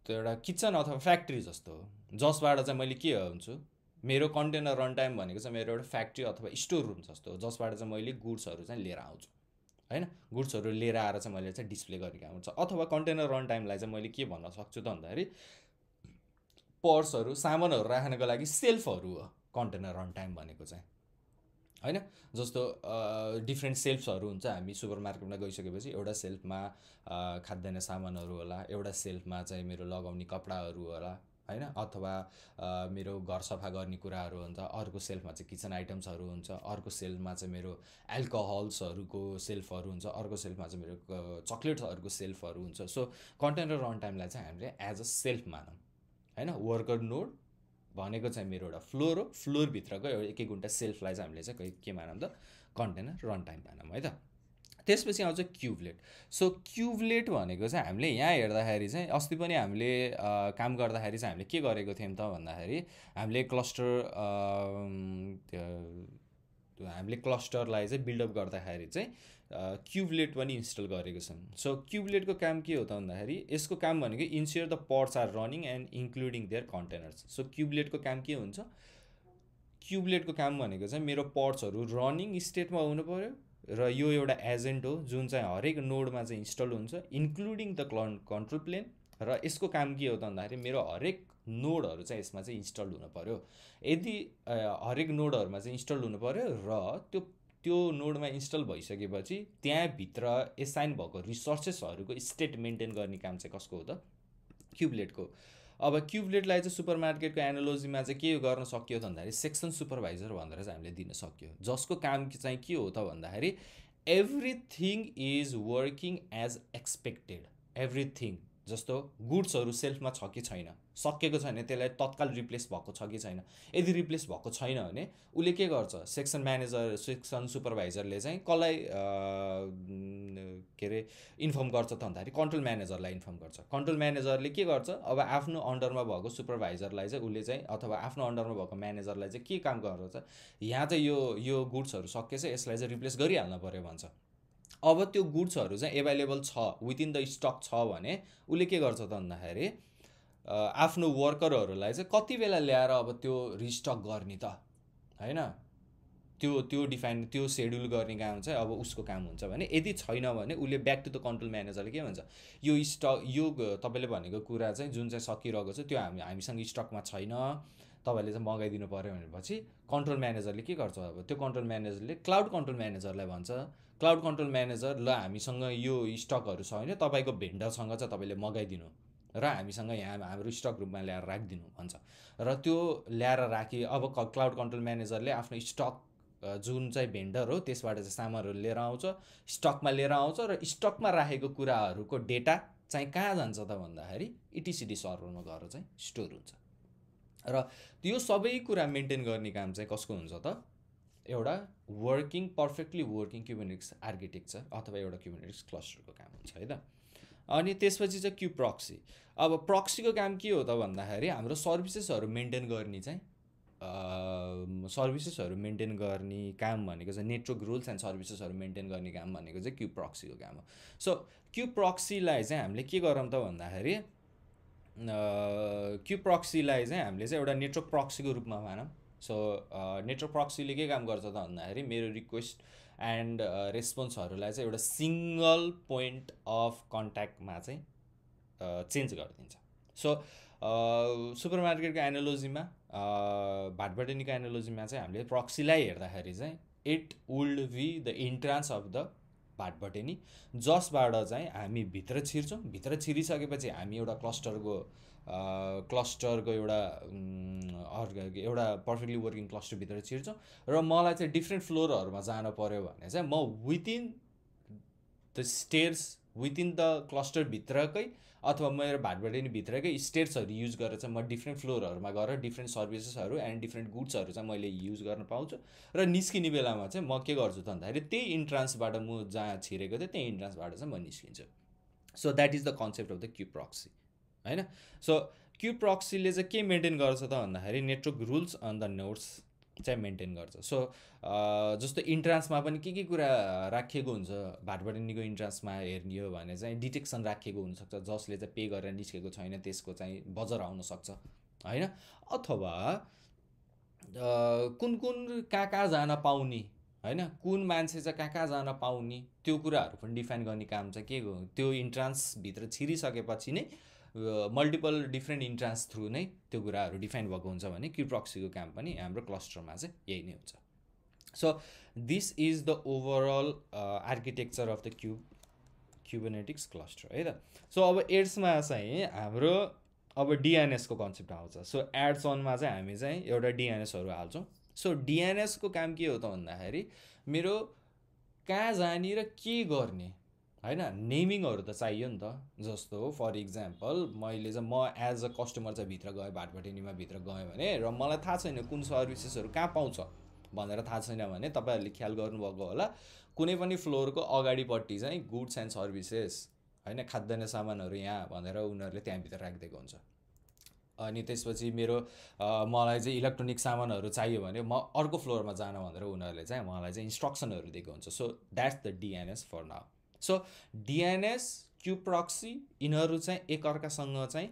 त्यो एउटा किचन अथवा फ्याक्ट्री जस्तो हो, जसबाट चाहिँ मैले के हुन्छु मेरो कन्टेनर रन टाइम भनेको चाहिँ मेरो एउटा फ्याक्ट्री अथवा स्टोर रुम जस्तो हो, जसबाट चाहिँ मैले गुड्सहरू चाहिँ लिएर आउँछु होइन। गुड्सहरू लिएर आएर चाहिँ मैले चाहिँ डिस्प्ले गर्ने काम हुन्छ। अथवा कन्टेनर रन टाइमलाई चाहिँ मैले के भन्न सक्छु त भन्दाखेरि पर्सहरू सामानहरू राख्नको लागि सेल्फहरू हो कन्टेनर रन टाइम भनेको चाहिँ होइन। जस्तो डिफ्रेन्ट सेल्फ्सहरू हुन्छ, हामी सुपर मार्केटमा गइसकेपछि एउटा सेल्फमा खाद्यान्न सामानहरू होला, एउटा सेल्फमा चाहिँ मेरो लगाउने कपडाहरू होला होइन, अथवा मेरो घर सफा गर्ने कुराहरू हुन्छ, अर्को सेल्फमा चाहिँ किचन आइटम्सहरू हुन्छ, अर्को सेल्फमा चाहिँ मेरो एल्कोहल्सहरूको सेल्फहरू हुन्छ, अर्को सेल्फमा चाहिँ मेरो चक्लेट्सहरूको सेल्फहरू हुन्छ। सो कन्टेनर रन टाइमलाई चाहिँ हामीले एज अ सेल्फ मानौँ होइन। वर्कर नोड भनेको चाहिँ मेरो एउटा फ्लोर हो, फ्लोरभित्रको एउटा एक एकवटा सेल्फलाई चाहिँ हामीले चाहिँ के मानौँ त कन्टेनर रन टाइम मानौँ है त। त्यसपछि आउँछ क्युबलेट। सो क्युबलेट भनेको चाहिँ हामीले यहाँ हेर्दाखेरि चाहिँ अस्ति पनि हामीले काम गर्दाखेरि चाहिँ हामीले के गरेको थियौँ त भन्दाखेरि हामीले क्लस्टरलाई चाहिँ बिल्डअप गर्दाखेरि चाहिँ क्युबलेट पनि इन्स्टल गरेको छौँ। सो क्युबलेटको काम के हो त भन्दाखेरि यसको काम भनेको ensure the pods are running and including their containers. So क्युबलेटको काम के हुन्छ, क्युबलेटको काम भनेको चाहिँ मेरो पर्ट्सहरू रनिङ स्टेटमा हुनु पऱ्यो र यो एउटा एजेन्ट हो जुन चाहिँ हरेक नोडमा चाहिँ इन्स्टल हुन्छ इन्क्लुडिङ द कन्ट्रोल प्लेन। र यसको काम के हो त भन्दाखेरि मेरो हरेक नोडहरू चाहिँ यसमा चाहिँ इन्स्टल हुनु पऱ्यो। यदि हरेक नोडहरूमा चाहिँ इन्स्टल हुनु पऱ्यो र त्यो नोडमा इन्स्टल भइसकेपछि त्यहाँभित्र एसाइन भएको रिसोर्सेसहरूको स्टेट मेन्टेन गर्ने काम चाहिँ कसको हो त? क्युबलेटको। अब क्युबलेटलाई चाहिँ सुपरमार्केटको एनालोजीमा चाहिँ के गर्न सकियो त भन्दाखेरि सेक्सन सुपरभाइजर भनेर चाहिँ हामीले दिन सक्यो, जसको काम चाहिँ के हो त भन्दाखेरि everything is working as expected. Everything जस्तो गुड्सहरू सेल्फमा छ कि छैन, सकेको छैन त्यसलाई तत्काल रिप्लेस भएको छ कि छैन। यदि रिप्लेस भएको छैन भने उसले के गर्छ, सेक्सन म्यानेजर सेक्सन सुपरभाइजरले चाहिँ कसलाई के अरे इन्फर्म गर्छ त भन्दाखेरि कन्ट्रोल म्यानेजरलाई इन्फर्म गर्छ। कन्ट्रोल म्यानेजरले के गर्छ, अब आफ्नो अन्डरमा भएको सुपरभाइजरलाई चाहिँ उसले चाहिँ अथवा आफ्नो अन्डरमा भएको म्यानेजरलाई चाहिँ के काम गर्छ, यहाँ चाहिँ यो गुड्सहरू सकेछ यसलाई चाहिँ रिप्लेस गरिहाल्न पऱ्यो भन्छ। अब त्यो गुड्सहरू चाहिँ एभाइलेबल छ, विदिन द स्टक छ भने उसले के गर्छ त भन्दाखेरि आफ्नो वर्करहरूलाई चाहिँ कति बेला ल्याएर अब त्यो रिस्टक गर्ने त होइन, त्यो डिफाइन त्यो सेड्युल गर्ने काम चाहिँ अब उसको काम हुन्छ भने। यदि छैन भने उसले ब्याक टु द कन्ट्रोल म्यानेजरले के भन्छ, यो स्टक यो तपाईँले भनेको कुरा चाहिँ जुन चाहिँ सकिरहेको छ त्यो हामीसँग स्टकमा छैन, तपाईँले चाहिँ मगाइदिनु पऱ्यो भनेपछि कन्ट्रोल म्यानेजरले के गर्छ, अब त्यो कन्ट्रोल म्यानेजरले क्लाउड कन्ट्रोल म्यानेजरलाई भन्छ, क्लाउड कन्ट्रोल म्यानेजर ल हामीसँग यो स्टकहरू छ होइन, तपाईँको भेन्डरसँग चाहिँ तपाईँले मगाइदिनु र हामीसँग यहाँ हाम्रो स्टक रूपमा ल्याएर राखिदिनु भन्छ। र त्यो ल्याएर राखी अब क्लाउड कन्ट्रोल म्यानेजरले आफ्नो स्टक जुन चाहिँ भेन्डर हो त्यसबाट चाहिँ सामानहरू लिएर आउँछ, स्टकमा लिएर आउँछ र स्टकमा राखेको कुराहरूको डेटा चाहिँ कहाँ जान्छ त भन्दाखेरि इटिसिडी सर्भरमा गएर चाहिँ स्टोर हुन्छ। र यो सबै कुरा मेन्टेन गर्ने काम चाहिँ कसको हुन्छ त, एउटा वर्किङ पर्फेक्टली वर्किङ क्युबरनेटिक्स आर्किटेक्चर अथवा एउटा क्युबरनेटिक्स क्लस्टरको काम हुन्छ है त। अनि त्यसपछि चाहिँ क्यु प्रक्सी। अब प्रक्सीको काम के हो त भन्दाखेरि हाम्रो सर्भिसेसहरू मेन्टेन गर्ने चाहिँ सर्भिसेसहरू मेन्टेन गर्ने काम भनेको चाहिँ नेटवर्क रुल्स एन्ड सर्भिसेसहरू मेन्टेन गर्ने काम भनेको चाहिँ क्यु प्रक्सीको काम हो। सो क्यु प्रक्सीलाई चाहिँ हामीले के गरौँ त भन्दाखेरि क्यु प्रक्सीलाई चाहिँ हामीले चाहिँ एउटा नेटवर्क प्रक्सीको रूपमा मानौँ। सो नेटवर्क प्रक्सीले के काम गर्छ त भन्दाखेरि मेरो रिक्वेस्ट एन्ड रेस्पोन्सहरूलाई चाहिँ एउटा सिङ्गल पोइन्ट अफ कन्ट्याक्टमा चाहिँ चेन्ज गरिदिन्छ। सो सुपरमार्केटको एनालोजीमा भाटबटेनीको एनालोजीमा चाहिँ हामीले प्रक्सीलाई हेर्दाखेरि चाहिँ it would be the entrance of the Bhatbhateni, जसबाट चाहिँ हामी भित्र छिर्छौँ। भित्र छिरिसकेपछि हामी एउटा क्लस्टरको एउटा पर्फेक्टली वर्किङ क्लस्टरभित्र छिर्छौँ र मलाई चाहिँ डिफ्रेन्ट फ्लोरहरूमा जानु पऱ्यो भने चाहिँ म within the stairs within the क्लस्टरभित्रकै अथवा मेरो भाटबटेनीभित्रकै स्टेयर्सहरू युज गरेर चाहिँ म डिफ्रेन्ट फ्लोरहरूमा गएर डिफ्रेन्ट सर्भिसेसहरू एन्ड डिफ्रेन्ट गुड्सहरू चाहिँ मैले युज गर्न पाउँछु। र निस्किने बेलामा चाहिँ म के गर्छु त भन्दाखेरि त्यही इन्ट्रान्सबाट म जहाँ छिरेको थिएँ त्यही इन्ट्रान्सबाट चाहिँ म निस्किन्छु। So that is the concept of the kube proxy होइन। सो क्यु प्रक्सीले चाहिँ के मेन्टेन गर्छ त भन्दाखेरि network rules on the nodes चाहिँ मेन्टेन गर्छ। सो जस्तो इन्ट्रान्समा पनि के कुरा राखिएको हुन्छ, भाटबटेनीको इन्ट्रान्समा हेर्ने हो भने चाहिँ डिटेक्सन राखिएको हुनसक्छ, जसले चाहिँ पे गरेर निस्केको छैन त्यसको चाहिँ बजर आउन सक्छ होइन, अथवा कुन कहाँ जान पाउने होइन, कुन मान्छे चाहिँ कहाँ जान पाउने त्यो कुराहरू पनि डिफाइन गर्ने काम चाहिँ के हो, त्यो इन्ट्रान्सभित्र छिरिसकेपछि नै मल्टिपल डिफ्रेन्ट इन्ट्रान्स थ्रु नै त्यो कुराहरू डिफाइन भएको हुन्छ भने क्यु प्रक्सीको काम पनि हाम्रो क्लस्टरमा चाहिँ यही नै हुन्छ। So this is the overall architecture of the Kubernetes cluster है त। सो अब एड्समा चाहिँ हाम्रो अब डिएनएसको कन्सेप्ट आउँछ। सो एड्स अनमा चाहिँ हामी चाहिँ एउटा डिएनएसहरू हाल्छौँ। सो डिएनएसको काम के हो त भन्दाखेरि मेरो कहाँ जाने र के गर्ने होइन, नेमिङहरू त चाहियो नि त। जस्तो फर इक्जाम्पल मैले चाहिँ म एज अ कस्टमर चाहिँ भित्र गएँ, भाटबटेनीमा भित्र गएँ भने र मलाई थाहा छैन कुन सर्भिसेसहरू कहाँ पाउँछ भनेर थाहा छैन भने तपाईँहरूले ख्याल गर्नुभएको होला, कुनै पनि फ्लोरको अगाडिपट्टि चाहिँ गुड्स एन्ड सर्भिसेस होइन, खाद्यान्न सामानहरू यहाँ भनेर उनीहरूले त्यहाँभित्र राखिदिएको हुन्छ। अनि त्यसपछि मेरो मलाई चाहिँ इलेक्ट्रोनिक सामानहरू चाहियो भने म अर्को फ्लोरमा जान भनेर उनीहरूले चाहिँ मलाई चाहिँ इन्स्ट्रक्सनहरू दिएको हुन्छ। So that's the DNS for now. So DNS kube proxy यिनीहरू चाहिँ एकअर्कासँग चाहिँ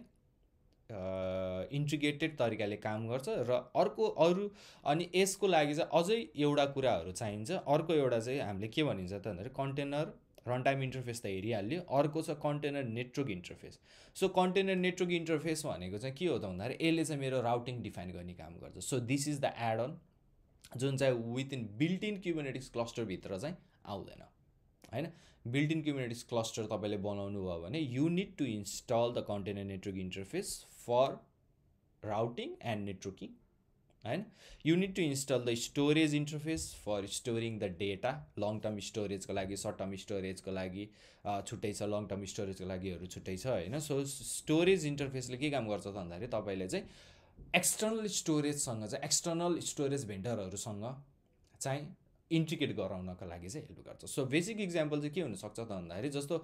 इन्टिग्रेटेड तरिकाले काम गर्छ र अरू अनि यसको लागि चाहिँ अझै एउटा कुराहरू चाहिन्छ। अर्को एउटा चाहिँ हामीले के भनिन्छ त भन्दाखेरि कन्टेनर रन टाइम इन्टरफेस त हेरिहाल्यो, अर्को छ container network interface. So container network interface भनेको चाहिँ के हो त भन्दाखेरि यसले चाहिँ मेरो राउटिङ डिफाइन गर्ने काम गर्छ। So this is the add on जुन चाहिँ विथिन बिल्ट इन क्युबरनेटिक्स क्लस्टरभित्र चाहिँ आउँदैन होइन। बिल्ट इन क्युबरनेटिक्स क्लस्टर तपाईँले बनाउनु भयो भने you need to install the container network interface for routing and networking होइन। You need to install the storage interface for storing the data, long term स्टोरेजको लागि, सर्ट टर्म स्टोरेजको लागि छुट्टै छ, लङ टर्म स्टोरेजको लागिहरू छुट्टै छ होइन। सो स्टोरेज इन्टरफेसले के काम गर्छ त भन्दाखेरि तपाईँले चाहिँ एक्सटर्नल स्टोरेजसँग चाहिँ एक्सटर्नल स्टोरेज भेन्डरहरूसँग चाहिँ इन्टिग्रेट गराउनको लागि चाहिँ हेल्प गर्छ। सो बेसिक इक्जाम्पल चाहिँ के हुनसक्छ त भन्दाखेरि जस्तो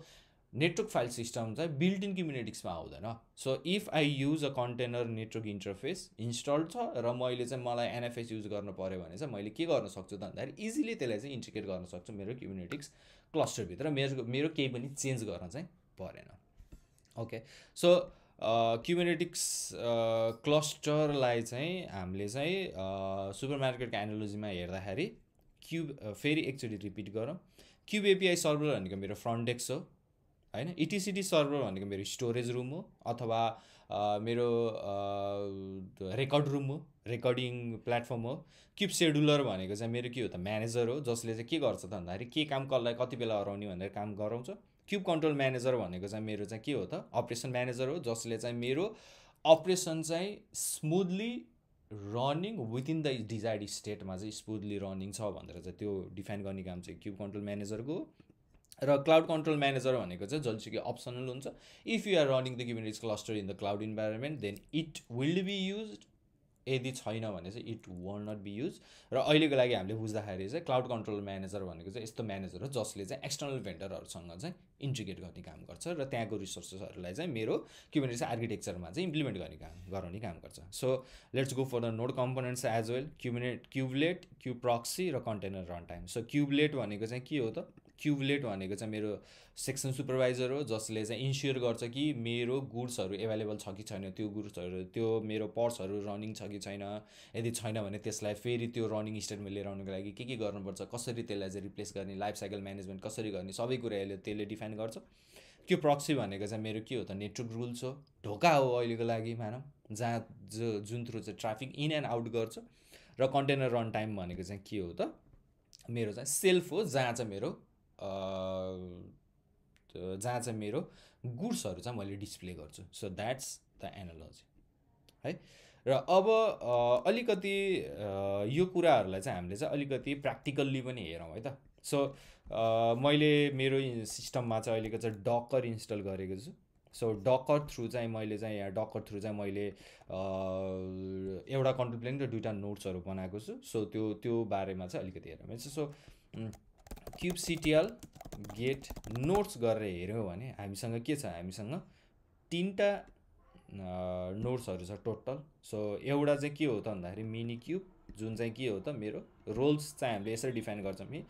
नेटवर्क फाइल सिस्टम चाहिँ बिल्ट इन क्युबरनेटिक्समा आउँदैन। So if I use a container network interface install छ र मैले चाहिँ मलाई एनएफएस युज गर्नु पऱ्यो भने चाहिँ मैले के गर्न सक्छु त भन्दाखेरि इजिली त्यसलाई चाहिँ इन्टिग्रेट गर्न सक्छु मेरो क्युबरनेटिक्स क्लस्टरभित्र, मेरो केही पनि चेन्ज गर्न चाहिँ परेन। ओके, सो क्युबरनेटिक्स क्लस्टरलाई चाहिँ हामीले चाहिँ सुपरमार्केटको एनालोजीमा हेर्दाखेरि फेरि एकचोटि रिपिट गरौँ। क्युब एपिआई सर्भर भनेको मेरो फ्रन्ट डेस्क हो होइन। इटिसिटी सर्भर भनेको मेरो स्टोरेज रुम हो अथवा मेरो रेकर्ड रुम हो, रेकर्डिङ प्लेटफर्म हो। क्युब सेड्युलर भनेको चाहिँ मेरो के हो त म्यानेजर हो, जसले चाहिँ के गर्छ त भन्दाखेरि के काम कसलाई कति बेला हराउने भनेर काम गराउँछ। क्युब कन्ट्रोल म्यानेजर भनेको चाहिँ मेरो चाहिँ के हो त अपरेसन म्यानेजर हो, जसले चाहिँ मेरो अपरेसन चाहिँ smoothly running within the desired स्टेटमा चाहिँ स्मुथली रनिङ छ भनेर चाहिँ त्यो डिफाइन गर्ने काम चाहिँ क्युब कन्ट्रोल म्यानेजरको। र क्लाउड कन्ट्रोल म्यानेजर भनेको चाहिँ जसुकै अप्सनल हुन्छ। If you are running the Kubernetes cluster in the cloud environment then it will be used, यदि छैन भने चाहिँ it will not be use. र अहिलेको लागि हामीले बुझ्दाखेरि चाहिँ क्लाउड कन्ट्रोल म्यानेजर भनेको चाहिँ यस्तो म्यानेजर हो जसले चाहिँ एक्सटर्नल भेन्डरहरूसँग चाहिँ इन्टिग्रेट गर्ने काम गर्छ र त्यहाँको रिसोर्सेसहरूलाई चाहिँ मेरो क्युबरनेटिक्स आर्किटेक्चरमा चाहिँ इम्प्लिमेन्ट गराउने काम गर्छ। So let's go for the node components as well. Kubelet, kube proxy र container run time. So kubelet भनेको चाहिँ के हो त, क्युबलेट भनेको चाहिँ मेरो सेक्सन सुपरभाइजर हो, जसले चाहिँ इन्स्योर गर्छ कि मेरो गुड्सहरू एभाइलेबल छ कि छैन, त्यो गुड्सहरू त्यो मेरो पर्ट्सहरू रनिङ छ कि छैन। यदि छैन भने त्यसलाई फेरि त्यो रनिङ स्टेटमा लिएर आउनुको लागि के गर्नुपर्छ, कसरी त्यसलाई चाहिँ रिप्लेस गर्ने, लाइफ साइकल म्यानेजमेन्ट कसरी गर्ने, सबै कुरा त्यसले डिफाइन गर्छ। त्यो प्रक्सी भनेको चाहिँ मेरो के हो त नेटवर्क रुल्स हो, ढोका हो अहिलेको लागि मानौँ, जहाँ जुन थ्रु चाहिँ ट्राफिक इन एन्ड आउट गर्छ। र कन्टेनर रन टाइम भनेको चाहिँ के हो त मेरो चाहिँ सेल्फ हो, जहाँ चाहिँ मेरो गुड्सहरू चाहिँ मैले डिस्प्ले गर्छु। सो द्याट्स द एनालोजी है। र अब अलिकति यो कुराहरूलाई चाहिँ हामीले चाहिँ अलिकति प्र्याक्टिकल्ली पनि हेरौँ है त। सो मैले मेरो सिस्टममा चाहिँ अहिलेको चाहिँ डकर इन्स्टल गरेको छु। सो डकर थ्रु चाहिँ मैले चाहिँ यहाँ डकर थ्रु चाहिँ मैले एउटा कन्ट्रोल प्लेन र दुईवटा नोट्सहरू बनाएको छु। सो त्यो बारेमा चाहिँ अलिकति हेरौँ। सो क्युबसिटिएल गेट नोट्स गरेर हेऱ्यौँ भने हामीसँग के छ, हामीसँग 3टा नोट्सहरू छ टोटल। सो एउटा चाहिँ के हो त भन्दाखेरि मिनी क्युब, जुन चाहिँ के हो त मेरो रोल्स चाहिँ हामीले यसरी डिफाइन गर्छौँ कि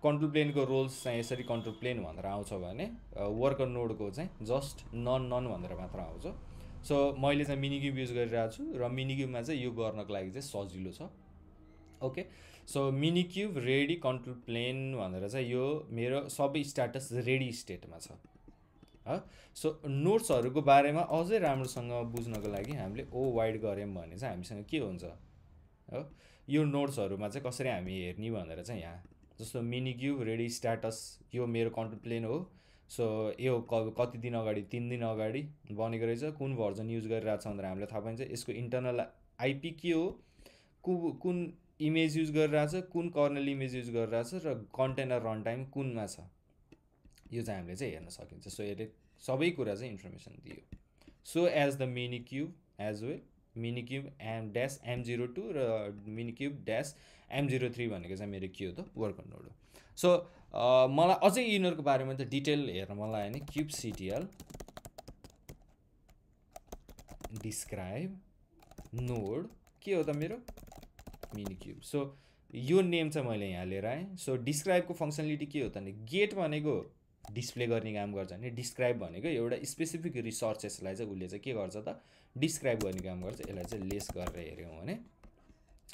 कन्ट्रोल प्लेनको रोल्स चाहिँ यसरी कन्ट्रोल प्लेन भनेर आउँछ भने वर्कर नोडको चाहिँ जस्ट नन भनेर मात्र आउँछ। सो मैले चाहिँ मिनी क्युब युज गरिरहेको छु र मिनी क्युबमा चाहिँ यो गर्नको लागि चाहिँ सजिलो छ। Okay, so minikube ready control plane भनेर चाहिँ यो मेरो सबै स्ट्याटस रेडी स्टेटमा छ। सो नोट्सहरूको बारेमा अझै राम्रोसँग बुझ्नको लागि हामीले वाइड गऱ्यौँ भने चाहिँ हामीसँग के हुन्छ हो, यो नोट्सहरूमा चाहिँ कसरी हामी हेर्ने भनेर चाहिँ यहाँ जस्तो मिनी क्युब रेडी स्ट्याटस यो मेरो कन्ट्रोल प्लेन हो। सो यो कति दिन अगाडि 3 दिन अगाडि बनेको रहेछ, कुन भर्जन युज गरिरहेको छ भनेर हामीलाई थाहा पाइन्छ। यसको इन्टरनल आइपी के हो, कुन इमेज युज गरिरहेछ, कुन कर्नेल इमेज युज गरिरहेछ र कन्टेनर रन टाइम कुनमा छ, यो चाहिँ हामीले चाहिँ हेर्न सकिन्छ। सो यसले सबै कुरा चाहिँ इन्फर्मेसन दियो। So as the minikube as well, minikube -M02 र मिनी क्युब -M03 भनेको चाहिँ मेरो के हो त वर्कर नोड हो। सो मलाई अझै यिनीहरूको बारेमा त डिटेल हेर्न मन लाग्यो भने क्युबसिटिएल डिस्क्राइब नोड के हो त मेरो मिनी क्युब। सो यो नेम चाहिँ मैले यहाँ लिएर आएँ। सो डिस्क्राइबको फङ्सनलिटी के हो त भने गेट भनेको डिस्प्ले गर्ने काम गर्छ भने डिस्क्राइब भनेको एउटा स्पेसिफिक रिसोर्सेसलाई चाहिँ उसले चाहिँ के गर्छ त डिस्क्राइब गर्ने काम गर्छ। यसलाई चाहिँ लेस गरेर हेऱ्यौँ भने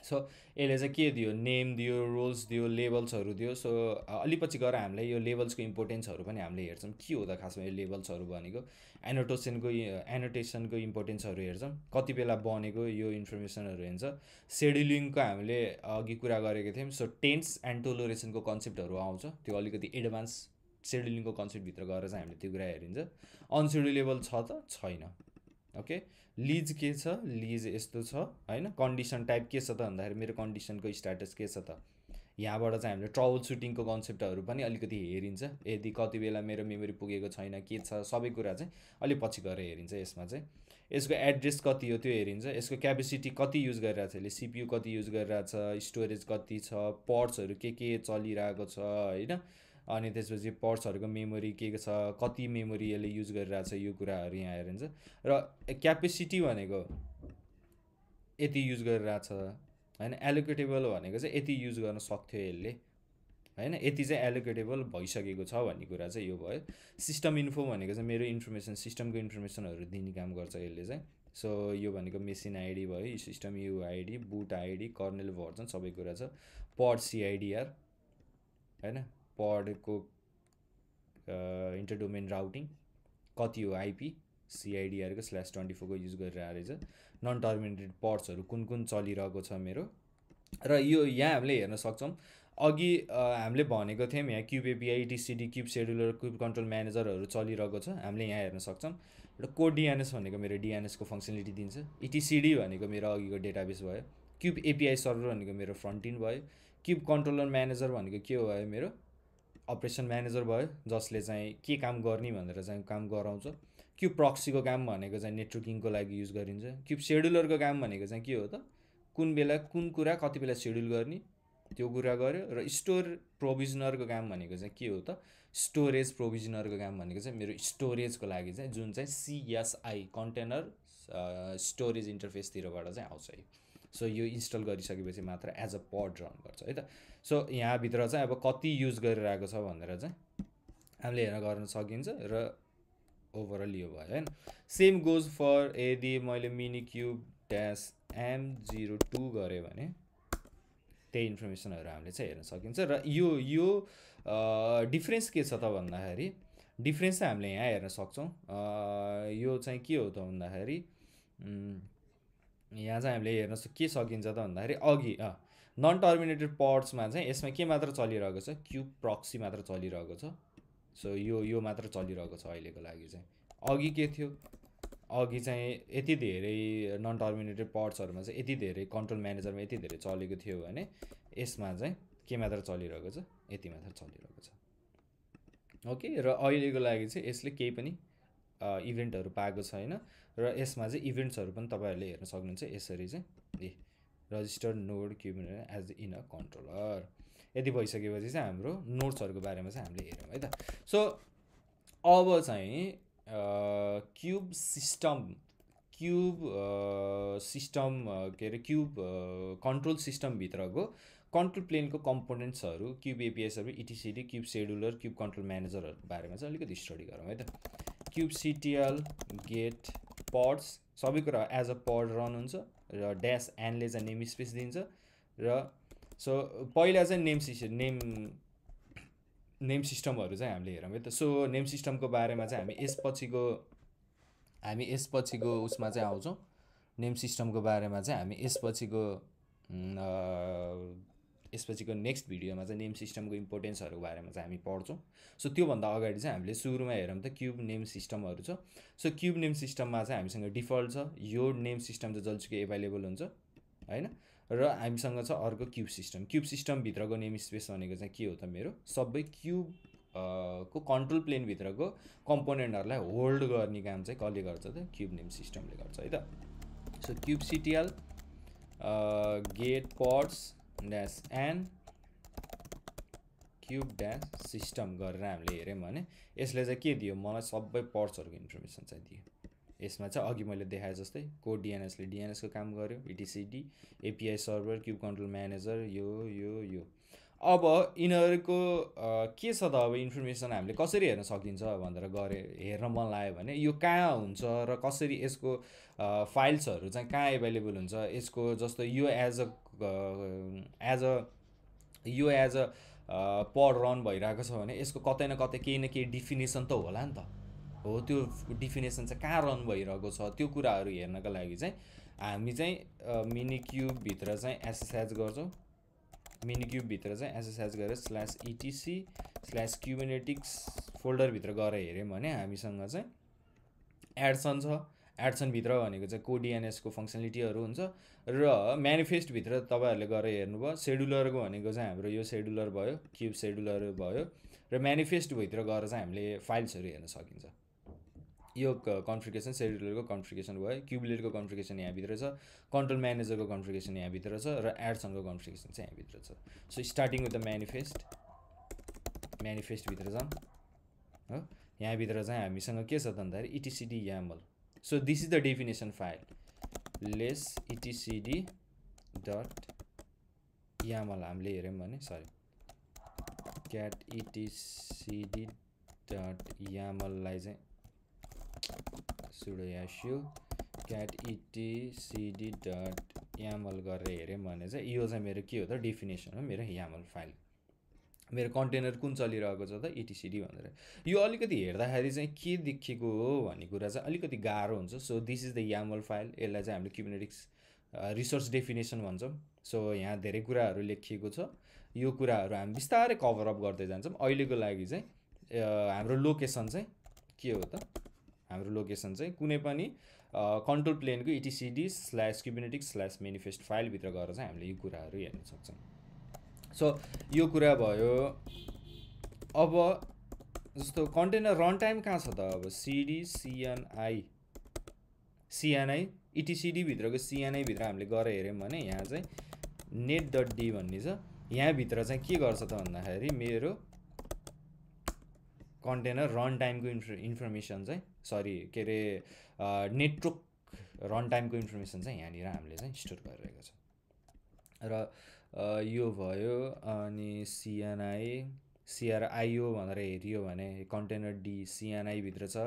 सो यसले चाहिँ के दियो नेम दियो रोल्स दियो लेबल्सहरू दियो। सो अलि पछि गएर हामीलाई यो लेबल्सको इम्पोर्टेन्सहरू पनि हामीले हेर्छौँ के हो त खासमा यो लेबल्सहरू भनेको एनोटेसनको इम्पोर्टेन्सहरू हेर्छौँ कति बेला बनेको यो इन्फर्मेसनहरू हेर्छ। सेड्युलिङको हामीले अघि कुरा गरेको थियौँ। सो टेन्स एन्ड टोलरेसनको कन्सेप्टहरू आउँछ त्यो अलिकति एडभान्स सेड्युलिङको कन्सेप्टभित्र गएर चाहिँ हामीले त्यो कुरा हेरिन्छ। अनसेड्युलेबल छ त छैन ओके। लिज के छ लिज यस्तो छ होइन। कन्डिसन टाइप के छ त भन्दाखेरि मेरो कन्डिसनको स्ट्याटस के छ त। यहाँबाट चाहिँ हामीले ट्रबल सुटिङको कन्सेप्टहरू पनि अलिकति हेरिन्छ यदि कति बेला मेरो मेमोरी पुगेको छैन के छ सबै कुरा चाहिँ अलिक पछि गएर हेरिन्छ। यसमा चाहिँ यसको एड्रेस कति हो त्यो हेरिन्छ। यसको क्यापेसिटी कति युज गरिरहेको छ यसले सिपियु कति युज गरिरहेको छ स्टोरेज कति छ पोर्ट्सहरू के चलिरहेको छ होइन। अनि त्यसपछि पोर्ट्सहरूको मेमोरी के छ कति मेमोरी यसले युज गरिरहेछ यो कुराहरू यहाँ हेरिन्छ। र क्यापेसिटी भनेको यति युज गरिरहेछ होइन। एलोकेटेबल भनेको चाहिँ यति युज गर्न सक्थ्यो यसले होइन यति चाहिँ एलोकेटेबल भइसकेको छ भन्ने कुरा चाहिँ यो भयो। सिस्टम इन्फो भनेको चाहिँ मेरो इन्फर्मेसन सिस्टमको इन्फर्मेसनहरू दिने काम गर्छ यसले चाहिँ। सो यो भनेको मेसिन आइडी भयो system UID boot ID kernel version सबै कुरा छ। पड सिआइडिआर होइन पडको इन्टरडोमेन राउटिङ कति हो आइपी सिआइडिआरको /24 को युज गरिरहेको रहेछ। नन टर्मिनेटेड पड्सहरू कुन चलिरहेको छ मेरो। र यो यहाँ हामीले हेर्न सक्छौँ अघि हामीले भनेको थियौँ यहाँ kube API etcd kube scheduler kube control म्यानेजरहरू चलिरहेको छ हामीले यहाँ हेर्न सक्छौँ। र कोड डिएनएस भनेको मेरो डिएनएसको फङ्सनलिटी दिन्छ। इटिसिडी भनेको मेरो अघिको डेटाबेस भयो। क्युब एपिआई सर्भर भनेको मेरो फ्रन्ट इन्ड भयो। क्युब कन्ट्रोलर म्यानेजर भनेको के भयो मेरो अपरेसन म्यानेजर भयो जसले चाहिँ के काम गर्ने भनेर चाहिँ काम गराउँछ। क्युब प्रक्सीको काम भनेको चाहिँ नेटवर्किङको लागि युज गरिन्छ। क्युब सेड्युलरको काम भनेको चाहिँ के हो त कुन बेला कुन कुरा कति बेला सेड्युल गर्ने त्यो कुरा गर्यो। र स्टोर प्रोभिजनरको काम भनेको चाहिँ के हो त स्टोरेज प्रोभिजनरको काम भनेको चाहिँ मेरो स्टोरेजको लागि चाहिँ जुन चाहिँ सिएसआई कन्टेनर स्टोरेज इन्टरफेसतिरबाट चाहिँ आउँछ। सो यो इन्स्टल गरिसकेपछि मात्र एज अ पड रन गर्छ है त। सो यहाँभित्र चाहिँ अब कति युज गरिरहेको छ भनेर चाहिँ हामीले हेर्न गर्न सकिन्छ। र ओभरअल यो भयो होइन। सेम गोज फर यदि मैले मिनी क्युब -m02 गरेँ भने त्यही इन्फर्मेसनहरू हामीले चाहिँ हेर्न सकिन्छ। र यो डिफ्रेन्स के छ त भन्दाखेरि डिफ्रेन्स चाहिँ हामीले यहाँ हेर्न सक्छौँ। यो चाहिँ के हो त भन्दाखेरि यहाँ चाहिँ हामीले हेर्न के सकिन्छ त भन्दाखेरि अघि नन टर्मिनेटेड पड्समा चाहिँ यसमा के मात्र चलिरहेको छ क्युब प्रक्सी मात्र चलिरहेको छ। सो यो मात्र चलिरहेको छ अहिलेको लागि चाहिँ। अघि के थियो अघि चाहिँ यति धेरै नन टर्मिनेटेड पड्सहरूमा चाहिँ यति धेरै कन्ट्रोल म्यानेजरमा यति धेरै चलेको थियो भने यसमा चाहिँ के मात्र चलिरहेको छ यति मात्र चलिरहेको छ ओके। र अहिलेको लागि चाहिँ यसले केही पनि इभेन्टहरू पाएको छैन। र यसमा चाहिँ इभेन्ट्सहरू पनि तपाईँहरूले हेर्न सक्नुहुन्छ यसरी चाहिँ registered node kube edge in a controller यदि भइसकेपछि चाहिँ हाम्रो नोड्सहरूको बारेमा चाहिँ हामीले हेऱ्यौँ है त। सो अब चाहिँ क्युब सिस्टम के अरे क्युब कन्ट्रोल सिस्टमभित्रको कन्ट्रोल प्लेनको कम्पोनेन्ट्सहरू क्युब एपिआईहरू etcd kube scheduler kube control म्यानेजरहरूको बारेमा चाहिँ अलिकति स्टडी गरौँ है त। क्युब सिटिएल गेट पड्स सबै कुरा एज अ पड रन हुन्छ। र ड्यास एनले चाहिँ नेम स्पेस दिन्छ। र सो पहिला चाहिँ नेम सिस्टमहरू चाहिँ हामीले हेरौँ है त। सो नेम सिस्टमको बारेमा चाहिँ हामी यसपछिको उसमा चाहिँ आउँछौँ। नेम सिस्टमको बारेमा चाहिँ हामी यसपछिको नेक्स्ट भिडियोमा चाहिँ नेम सिस्टमको इम्पोर्टेन्सहरूको बारेमा चाहिँ हामी पढ्छौँ। सो त्योभन्दा अगाडि चाहिँ हामीले सुरुमा हेरौँ त क्युब नेम सिस्टमहरू छ। सो क्युब नेम सिस्टममा चाहिँ हामीसँग डिफल्ट छ यो नेम सिस्टम चाहिँ जसुकै एभाइलेबल हुन्छ होइन। र हामीसँग छ अर्को क्युब सिस्टम। क्युब सिस्टमभित्रको नेम स्पेस भनेको चाहिँ के हो त मेरो सबै क्युब को कन्ट्रोल प्लेनभित्रको कम्पोनेन्टहरूलाई होल्ड गर्ने काम चाहिँ कसले गर्छ त क्युब नेम सिस्टमले गर्छ है त। So kube CTL get pods dash n kube dash system गरेर हामीले हेऱ्यौँ भने यसले चाहिँ के दियो मलाई सबै पड्सहरूको इन्फर्मेसन चाहिँ दियो। यसमा चाहिँ अघि मैले देखाए जस्तै कोड डिएनएसले डिएनएसको काम गर्यो etcd API server kube control manager यो अब यिनीहरूको के छ त अब इन्फर्मेसन हामीले कसरी हेर्न सकिन्छ भनेर हेर्न मन लाग्यो भने यो कहाँ हुन्छ र कसरी यसको फाइल्सहरू चाहिँ कहाँ एभाइलेबल हुन्छ यसको जस्तो यो एज अ पड रन भइरहेको छ भने यसको कतै न कतै केही न केही डिफिनेसन त होला नि त। हो त्यो डिफिनेसन चाहिँ कहाँ रन भइरहेको छ त्यो कुराहरू हेर्नको लागि चाहिँ हामी चाहिँ मिनी क्युबभित्र चाहिँ एसएसएच गर्छौँ। मिनी क्युबभित्र चाहिँ एसएसएच गरेर /etc/क्युबेनेटिक्स फोल्डरभित्र गएर हेऱ्यौँ भने हामीसँग चाहिँ एडसन छ। एडसनभित्र भनेको चाहिँ कोडिएनएसको फङ्सनलिटीहरू हुन्छ र म्यानिफेस्टभित्र तपाईँहरूले गएर हेर्नुभयो सेड्युलरको भनेको चाहिँ हाम्रो यो सेड्युलर भयो, क्युब सेड्युलर भयो र म्यानिफेस्टभित्र गएर चाहिँ हामीले फाइल्सहरू हेर्न सकिन्छ। यो कन्फिगरेसन सेड्युलरको कन्फिगरेसन भयो, क्युबलेटको कन्फिगरेसन यहाँभित्र छ, कन्ट्रोल म्यानेजरको कन्फिगरेसन यहाँभित्र छ र एडसनको कन्फिगरेसन चाहिँ यहाँभित्र छ। सो स्टार्टिङ विथ द म्यानिफेस्टभित्र जाउँ हो। यहाँभित्र चाहिँ हामीसँग के छ त भन्दाखेरि etcd YAML। So this is the definition file lace etcd.yaml हामीले हेऱ्यौँ भने cat etcd.yaml लाई चाहिँ sudo su cat etcd.yaml गरेर हेऱ्यौँ भने चाहिँ यो चाहिँ मेरो के हो त डेफिनेसन हो मेरो YAML फाइल। मेरो कन्टेनर कुन चलिरहेको छ त etcd भनेर। यो अलिकति हेर्दाखेरि चाहिँ के देखेको हो भन्ने कुरा चाहिँ अलिकति गाह्रो हुन्छ। So this is the YAML file. यसलाई चाहिँ हामीले क्युबेनेटिक्स रिसोर्स डेफिनेसन भन्छौँ। सो यहाँ धेरै कुराहरू लेखिएको छ। यो कुराहरू हामी बिस्तारै कभर अप गर्दै जान्छौँ। अहिलेको लागि चाहिँ हाम्रो लोकेसन चाहिँ के हो त, हाम्रो लोकेसन चाहिँ कुनै पनि कन्ट्रोल प्लेनको etcd/kubernetes/manifest फाइलभित्र गएर चाहिँ हामीले यो कुराहरू हेर्न सक्छौँ। सो यो कुरा भयो। अब जस्तो कन्टेनर रन टाइम कहाँ छ त, अब cd cni etcd भित्रको cni भित्र हामीले गएर हेऱ्यौँ भने यहाँ चाहिँ net.d भन्ने छ। यहाँभित्र चाहिँ के गर्छ त भन्दाखेरि मेरो कन्टेनर रन टाइमको इन्फर्मेसन चाहिँ के अरे नेटवर्क रन टाइमको इन्फर्मेसन चाहिँ यहाँनिर हामीले चाहिँ स्टोर गरिरहेको छ। र यो भयो। अनि CRIO भनेर हेरियो भने कन्टेनर डी CNI भित्र छ।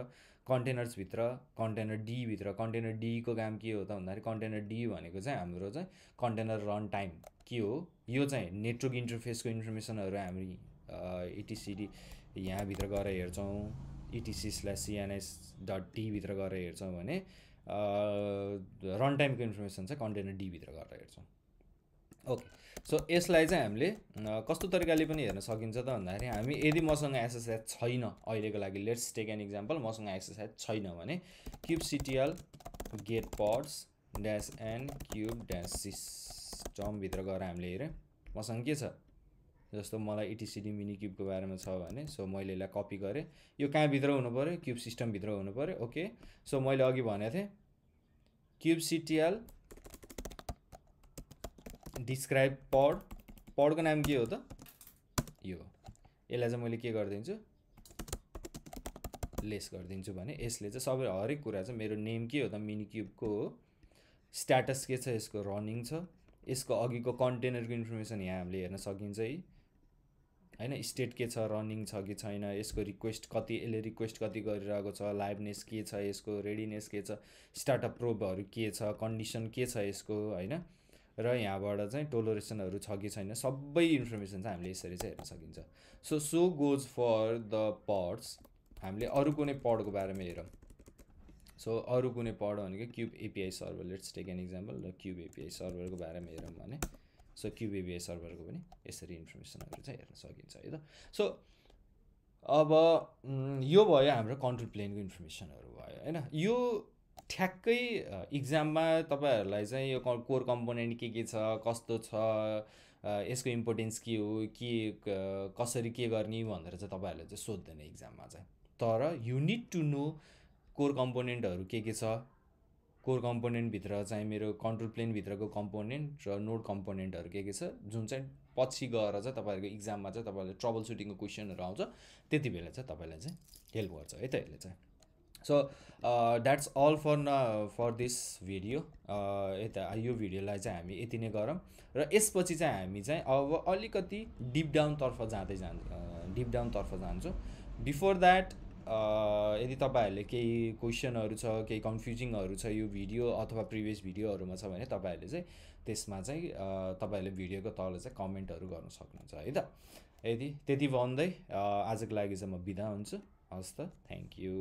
कन्टेनर्सभित्र कन्टेनर डीभित्र कन्टेनर डीको काम के हो त भन्दाखेरि कन्टेनर डी भनेको चाहिँ हाम्रो चाहिँ कन्टेनर रन टाइम के हो, यो चाहिँ नेटवर्क इन्टरफेसको इन्फर्मेसनहरू हामी etcd यहाँभित्र गएर हेर्छौँ। etc/cni.d भित्र गएर हेर्छौँ भने रन टाइमको इन्फर्मेसन चाहिँ कन्टेनर डीभित्र गएर हेर्छौँ। ओके। सो यसलाई चाहिँ हामीले कस्तो तरिकाले पनि हेर्न सकिन्छ त भन्दाखेरि हामी यदि मसँग एसएसएच छैन अहिलेको लागि, लेट्स टेक एन इक्जाम्पल, मसँग एसएसएच छैन भने kubectl get pods -n cube-system भित्र गएर हामीले हेऱ्यौँ मसँग के छ। जस्तो मलाई etcd मिनी क्युबको बारेमा छ भने सो मैले यसलाई कपी गरेँ। यो कहाँभित्र हुनु पऱ्यो, क्युब सिस्टमभित्र हुनु पऱ्यो। ओके। सो मैले अघि भनेको थिएँ kubectl डिस्क्राइब पडको नाम के हो त, यो। यसलाई चाहिँ मैले के गरिदिन्छु, लेस गरिदिन्छु भने यसले चाहिँ सबै हरेक कुरा चाहिँ मेरो नेम के हो त मिनी क्युबको हो, स्ट्याटस के छ यसको रनिङ छ, यसको अघिको कन्टेनरको इन्फर्मेसन यहाँ हामीले हेर्न सकिन्छ है होइन, स्टेट के छ, रनिङ छ कि छैन, यसको रिक्वेस्ट कति, यसले रिक्वेस्ट कति गरिरहेको छ, लाइभनेस के छ, यसको रेडिनेस के छ, स्टार्टअप प्रोबहरू के छ, कन्डिसन के छ यसको होइन, र यहाँबाट चाहिँ टोलरेसनहरू छ कि छैन, सबै इन्फर्मेसन चाहिँ हामीले यसरी चाहिँ हेर्न सकिन्छ। So goes for the pods. हामीले अरू कुनै पडको बारेमा हेरौँ। सो अरू कुनै पड भनेको kube API server. Let's take an example र क्युब एपिआई सर्भरको बारेमा हेरौँ भने सो क्युब एपिआई सर्भरको पनि यसरी इन्फर्मेसनहरू चाहिँ हेर्न सकिन्छ है त। सो अब यो भयो हाम्रो कन्ट्रोल प्लेनको इन्फर्मेसनहरू भयो होइन। यो ठ्याक्कै इक्जाममा तपाईँहरूलाई चाहिँ यो कोर कम्पोनेन्ट के छ, कस्तो छ, यसको इम्पोर्टेन्स के हो, कसरी के गर्ने भनेर चाहिँ तपाईँहरूले चाहिँ सोध्दैन इक्जाममा चाहिँ। तर you need to know core कम्पोनेन्टहरू के छ, कोर कम्पोनेन्टभित्र चाहिँ मेरो कन्ट्रोल प्लेनभित्रको कम्पोनेन्ट र नोड कम्पोनेन्टहरू के छ, जुन चाहिँ पछि गएर चाहिँ तपाईँहरूको इक्जाममा चाहिँ तपाईँहरूले ट्रबल सुटिङको क्वेसनहरू आउँछ, त्यति बेला चाहिँ तपाईँलाई चाहिँ हेल्प गर्छ है त यसले चाहिँ। So that's all for this video. यता यो भिडियोलाई चाहिँ हामी यति नै गरौँ र यसपछि चाहिँ हामी चाहिँ अब अलिकति डिप डाउनतर्फ जान्छौँ। बिफोर द्याट यदि तपाईँहरूले केही क्वेसनहरू छ, केही कन्फ्युजिङहरू छ यो भिडियो अथवा प्रिभियस भिडियोहरूमा छ भने तपाईँहरूले चाहिँ त्यसमा चाहिँ तपाईँहरूले भिडियोको तल चाहिँ कमेन्टहरू गर्न सक्नुहुन्छ है त। यदि त्यति भन्दै आजको लागि चाहिँ म बिदा हुन्छु। हस् त, थ्याङ्क यू।